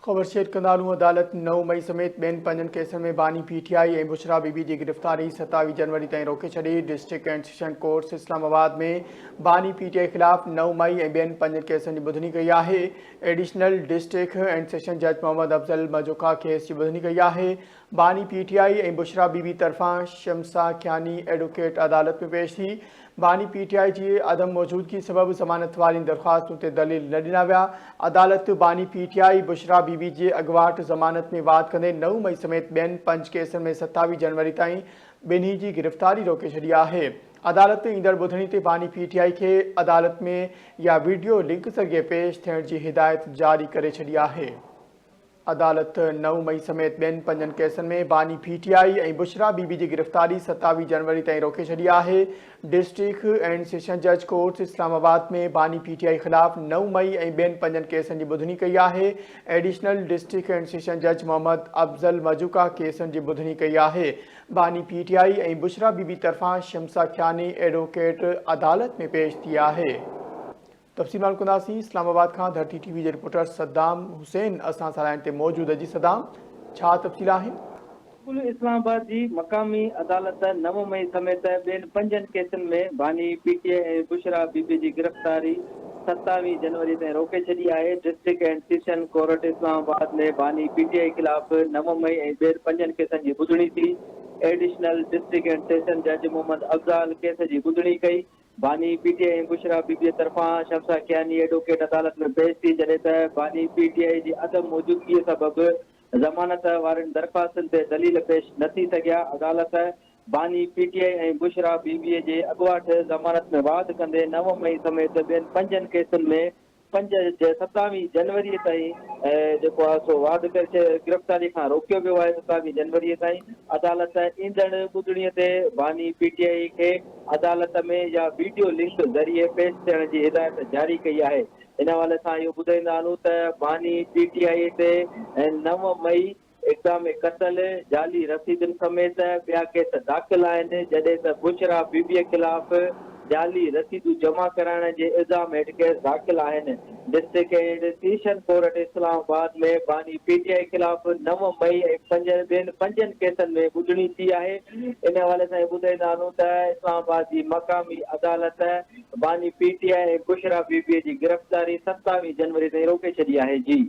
خبر شيئر ڪندا هلون عدالت نو مئي سميت ٻين پنجن ڪيسن ۾ باني پي ٽي آء ۽ بشريٰ بي بي جي گرفتاري 27 جنوري تائين روڪي ڇڏي. District and session courts Islamabad ۾ باني پي ٽي آء خلاف نو مئي ۽ ٻين پنجن ڪيسن جي ٻڌڻي ڪئي آهي. ايڊيشنل ڊسٽرڪٽ اينڊ سيشن جج محمد افضل مجوڪا ڪيس جي ٻڌڻي ڪئي آهي. باني پي ٽي آء ۽ بشريٰ بي بي طرفان شمسه ڪياني ايڊووڪيٽ عدالت ۾ پيش ٿي. باني پي ٽي آء جي عدم موجودگي سبب ضمانت وارين درخواستن تي دليل نه ڏنا ويا. عدالت باني P T I Bushra Bibi جي اڳواٽ ضمانت ۾ واڌ ڪندي نو مئي سميت ٻين پنج ڪيسن ۾ 27 جنوري تائين ٻنهي جي گرفتاري روڪي ڇڏي آهي. عدالت ايندڙ ٻڌڻي تي باني پي ٽي آء کي عدالت ۾ يا وڊيو لنڪ ذريعي پيش ٿيڻ جي هدايت جاري ڪري ڇڏي آهي. عدالت نو مئي سميت ٻين پنجن ڪيسن ۾ باني پي ٽي آء ۽ بشريٰ بي بي جي گرفتاري 27 جنوري تائين روڪي ڇڏي آهي. ڊسٽرڪٽ اينڊ سيشن جج ڪورٽ اسلام آباد ۾ باني پي ٽي آء خلاف نو مئي ۽ ٻين پنجن ڪيسن جي ٻڌڻي ڪئي آهي. ايڊيشنل ڊسٽرڪٽ اينڊ سيشن جج محمد افضل مجوڪا ڪيسن جي ٻڌڻي ڪئي آهي. باني پي ٽي آء ۽ بشريٰ بي بي طرفان شمسه کياني ايڊووڪيٽ عدالت ۾ پيش ٿي آهي. تفصيل معلوم ڪنداسين اسلام آباد کان ڌرتي ٽي وي جي رپورٽر صدام حسين اسان سان لائين تي موجود جي صدام ڇا تفصيل آهن؟ بلڪل اسلام آباد جي مقامي عدالت نو مئي سميت ٻين پنجن ڪيسن ۾ باني P T I ۽ Bushra Bibi جي گرفتاري 27 جنوري تائين روڪي ڇڏي آهي. District and session court Islamabad ۾ باني پي ٽي آء خلاف نو مئي ۽ ٻين پنجن ڪيسن جي ٻڌڻي ٿي. ايڊيشنل ڊسٽرڪٽ اينڊ سيشن جج محمد افضال ڪيس جي ٻڌڻي ڪئي. باني پي ٽي آء ۽ بشريٰ بي بيء طرفان شمسه ڪياني ايڊووڪيٽ عدالت ۾ پيش ٿي، جڏهن ته باني پي ٽي آء جي عدم موجودگيء سبب ضمانت وارين درخواستن تي دليل پيش نه ٿي سگهيا. عدالت باني پي ٽي آء ۽ بشريٰ بي بيء جي اڳواٽ ضمانت ۾ واڌ ڪندي نو مئي سميت ٻين پنجن ڪيسن ۾ پنج 27 جنوري تائين جيڪو آهي سو واڌ ڪري گرفتاري کان روڪيو ويو آهي 27 جنوري تائين عدالت ايندڙ ٻڌڻي تي باني پي ٽي آء کي عدالت ۾ يا ويڊيو لنڪ ذريعي پيش ٿيڻ جي هدايت جاري ڪئي آهي ان حوالي سان اهو ٻڌائيندا هلون ته باني پي ٽي آء تي نو مئي اقدام قتل، جعلي رسيدن سميت ٻيا ڪيس داخل آهن، جڏهن ته بشريٰ بي بيء خلاف جعلي رسيدون جمع ڪرائڻ جي الزام هيٺ ڪيس داخل آهن. District and session court Islamabad ۾ باني پي ٽي آء خلاف نو مئي ۽ ٻين پنجن ڪيسن ۾ ٻڌڻي ٿي آهي. ان حوالي سان اهو ٻڌائيندا هلون ته اسلام آباد جي مقامي عدالت باني پي ٽي آء ۽ بشريٰ بي بيء جي گرفتاري 27 جنوري تائين روڪي ڇڏي آهي. جي.